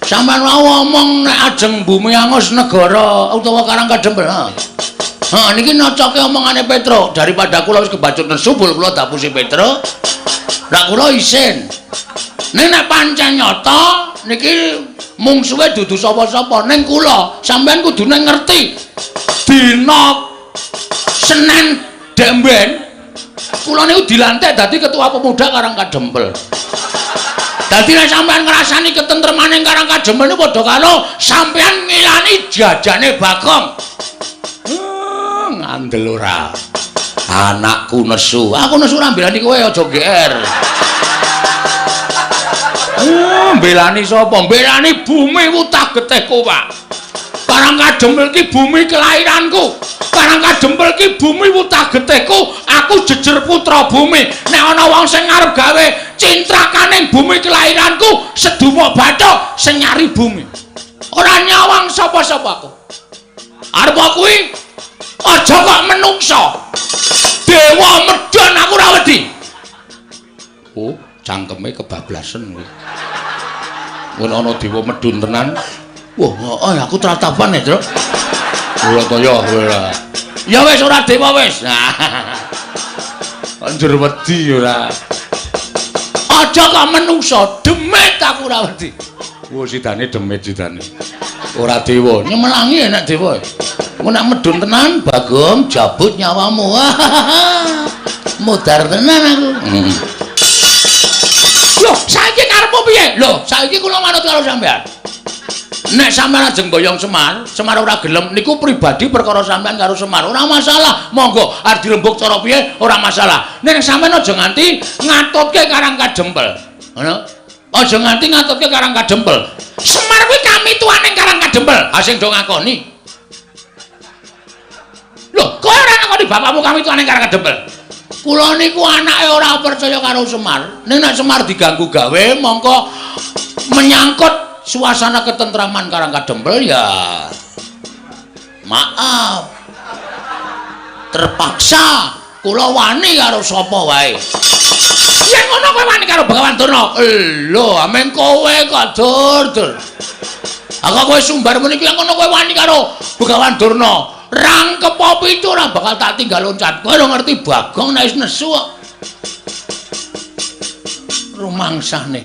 Sampeyan wau omong nek ajeng bumi angus negara utawa Karang Kadempel. Ha. Ha niki nocoke omongane Petro, daripada kula wis kebacut nesu bul kula dapusi Petro. Lah kula isin. Ning nek pancen nyata niki mungsuhe dudu sapa-sapa ning kula, sampeyan kudune ngerti. Dina Senin demben kula niku dilantik dadi ketua pemuda Karang Kadempel. Dadi nek sampeyan ngrasani ketentremane Karang Kadempel niku padha karo sampeyan ngilani jajane Bagong. Ngandel ora. Anakku nesu. Aku nesu ora mbelani kowe aja GR. Mbelani sapa? Mbelani bumi wutah getihku, Pak. Karang Kadempel ki bumi kelahiranku. Karang Kadempel ki bumi wutah getihku. Aku jejer putra bumi. Nek ana wong sing arep gawe cintrakaning bumi kelahiranku, sedumuk bathuk sing nyari bumi. Ora nyawang sapa-sapa aku. Arep kuwi aja kok menungsa. Dewa medhon aku ora wedi. Oh, cangkeme kebablasen kuwi. Ngono ana dewa medhun tenan. Wah, heeh aku tratapan ya, Truk. Ora to ya, ora. Ya wis ora dewa wis. Anjur wedi ora. Aja kok menungsa, demit aku ora wedi. Wah, sidane demit sidane. Ora dewa, nyemelangi nek dewa. Engko nek medhun tenan, Bagong jabut nyawamu. Mudar tenan aku. Loh, saiki karepmu piye? Loh, saiki kula manut karo sampean. Nek sampean ajeng boyong Semar, Semar ora gelem niku pribadi perkara sampean karo Semar. Ora masalah. Monggo arep dirembug cara piye ora masalah. Ning sampean aja nganti ngatutke Karang Kadempel. Ngono? Aja nganti ngatutke Karang Kadempel. Semar kuwi kamituwane Karang Kadempel. Ha sing do ngakoni. Loh, kowe ora ngakoni bapakmu kamituwane Karang Kadempel? Kula niku anake ora percaya karo Semar. Ning nek Semar diganggu gawe mongko menyangkut suasana ketentraman Karang Kadempel ya maaf, terpaksa kula wani karo sapa wae. Yen ngono kowe wani karo Begawan Durna? Lho, ameng kowe kok dur dur. Aku kowe sumbar muni yen ngono kowe wani karo Begawan Durna. Rangkep pitu ora bakal tak tinggal loncat. Kowe ora ngerti Bagong nek wis nesu kok. Rumangsane.